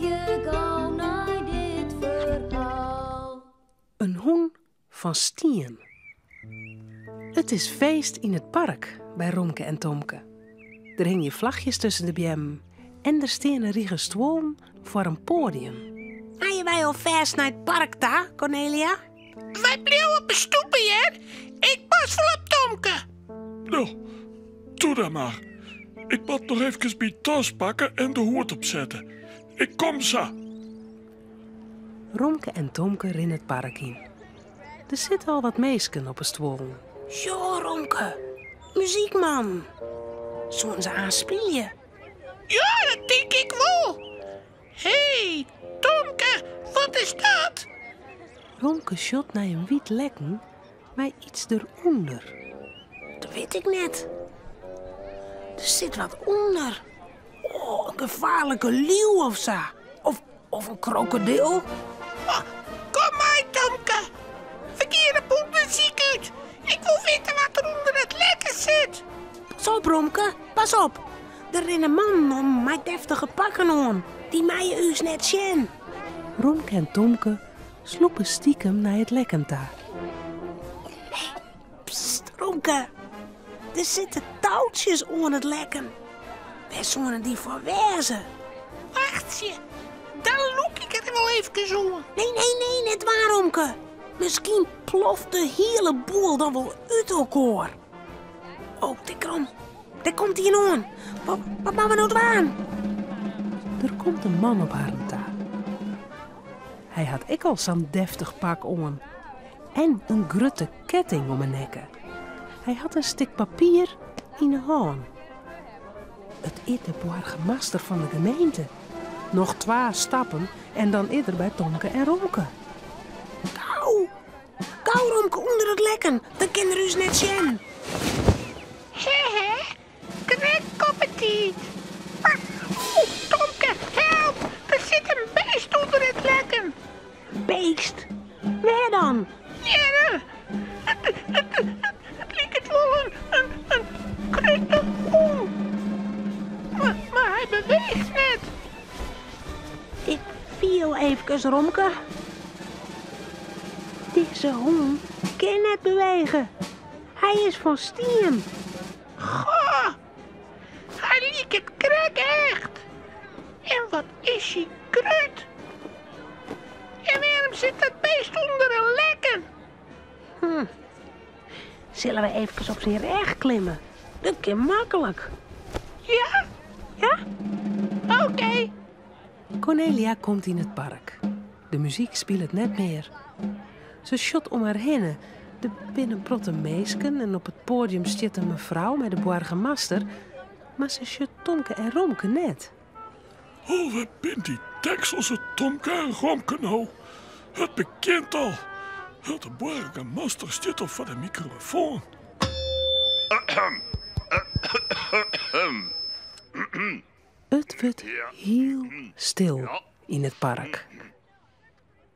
Harkje gau nei dit ferhaal. In hûn fan stien. It is feest yn it park by Romke en Tomke. Der hingje flachjes tusken de beammen en der steane rigen stuollen foar in poadium. Meie wy alfêst nei it park ta, Kornelia? Wy bliuwe op 'e stoepe, hear. Ik pas wol op Tomke. No, doe dan mar. Ik moat noch efkes myn tas pakke en de hoed opsette. Ik kom sa. Romke en Tomke rinne it park yn. Der sitte al wat minsken op 'e stuollen. Sjoch, Romke, muzykmannen. Soene se aanst spylje? Ja, dat tink ik wol. Hé, Tomke, wat is dat? Romke sjocht nei in wyt lekken mei iets derûnder. Dat wit ik net. Der sit wat ûnder. Oh, in gefaarlike liuw of sa. Of, of in krokodil. Oh, kom mei, Tomke. We geane op ûndersyk út. Ik wol witte wat der ûnder it lekken sit. Pas op, Romke, pas op. Der rinne mannen om mei deftige pakken oan. Dy meie ús net sjen. Romke en Tomke slûpe stikem nei it lekken ta. Psst, Romke. Der sitte toutsjes oan it lekken. Wêr soene dy foar wêze? Wachtsje, dan lûk ik it wol efkes oan. Nee, nee, nee, net dwaan, Romke. Miskien ploft de hiele boel dan wol út elkoar. Oh, dêr kom, dêr komt ien oan. Wat, wat moatte we no dwaan? Der komt in man op harren ta. Hy hat ek al sa'n deftich pak oan en in grutte ketting om 'e nekke. Hy hat in stik papier yn 'e hân. It is de boargemaster fan de gemeente. Noch twa stappen en dan is er by Tomke en Romke. Gau! Gau, Romke, ûnder it lekken, dan kin er ús net sjen. Hè, hè, krekt op 'e tiid. Oeh, Tomke, help! Der sit in beest ûnder it lekken. Beest? Wêr dan? Hjirre. It, it, it liket wol in, in, in grutte hûn. Mar, mar hy beweecht net. Ik fiel eefkes, Romke. Dizze hûn kin net bewege. Hy is fan stien. Goh, hy liket krekt echt. En wat is hy grut. En wêrom sit dat beest ûnder in lekken? Sille we eefkes op syn rêch klimme? Dat kin maklik. Ja? Ja? Oké. Kornelia komt yn it park. De muzyk spilet net mear. Se sjocht om har hinne. Der binne in protte minsken en op it poadium stiet in mefrou mei de boargemaster, mar se sjocht Tomke en Romke net. Oh, wêr binne dy dekselse Tomke en Romke no? It begjint al. De boargemaster stiet al foar de mikrofoan. It wurdt hiel stil yn it park.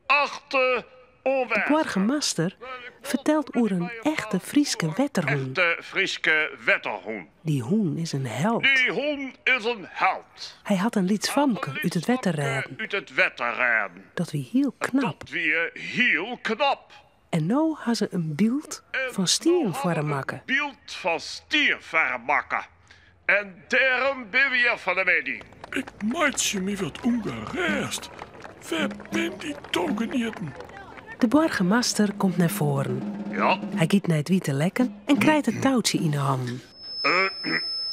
Achte De oanwêzigen. boargemaster fertelt oer in echte Fryske wetterhûn. Echte Fryske wetterhûn. Dy hûn is in held. Dy hûn is in held. Hy hat in lyts famke út it wetter rêden. Út it wetter rêden. Dat wie hiel knap. Dat wie hiel knap. En no ha se in byld fan stien foar him makke. Byld fan stien foar him makke. En dêrom binne we hjir fan 'e middei. Ik meitsje my wat ûngerêst. Wêr binne dy togenieten? De boargemaster komt nei foaren. Ja. Hy giet nei it wite lekken en krijt it toutsje yn 'e hannen.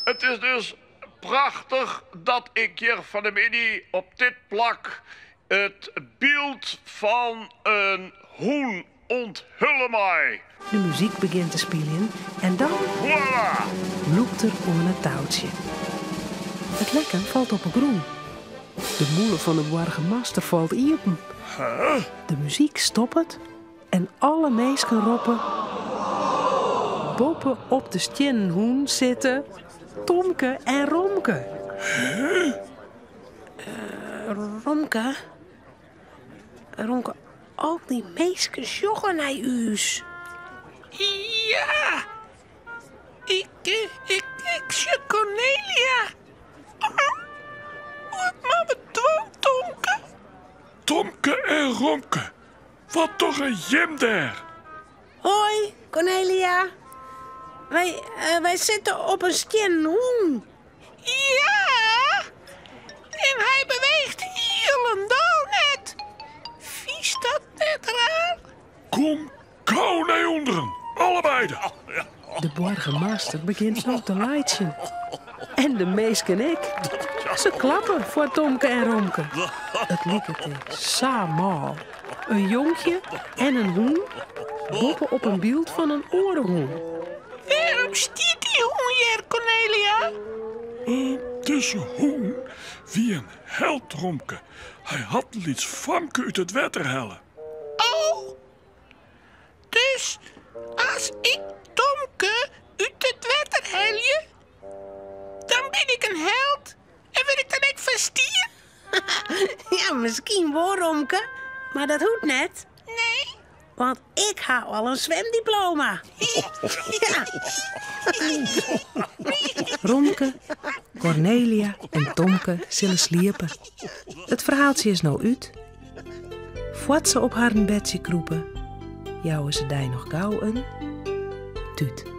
It is dus prachtich dat ik hjir fan 'e middei op dit plak it byld fan in hûn ûnthulle mei. De muzyk begjint te spyljen en dan Voilà! lûkt er oan it toutsje. It lekken falt op 'e grûn. De mûle fan 'e boargemaster falt iepen. De muzyk stoppet en alle minsken roppe. Boppe op de stiennen hûn sitte Tomke en Romke. Romke, Romke, al dy minsken sjogge nei ús. Ja, ik, ik, ik sjoch Kornelia. Wat moatte we dwaan, Tomke? Tomke en Romke, wat dogge jim dêr? Hoi, Cornelia. Wy, eh, wy sitte op in stiennen hûn. Ja, en hy beweecht hielendal net. Fynst dat net raar? Kom gau nei ûnderen, allebeide. De boargemaster begjint no te laitsjen. En de minsken ek. Se klappe foar Tomke en Romke. It liket ek sa mâl. In jonkje en in hûn boppe op in byld fan in oare hûn. Wêrom stiet dy hûn hjir, Cornelia? Uh, dizze hûn wie in held, Romke. Hy hat in lyts famke út it wetter helle. Oh, dus as ik Tomke út it wetter helje, dan bin ik in held en wurd ik dan ek fan stien? Ja, miskien wol, Romke, mar dat hoecht net. Nee. Want ik ha al in swimdiploma. Ja. Romke, Cornelia en Tomke sille sliepe. It ferhaaltsje is no út. Foar't se op harren bedsje krûpe, jouwe se dy noch gau in tút.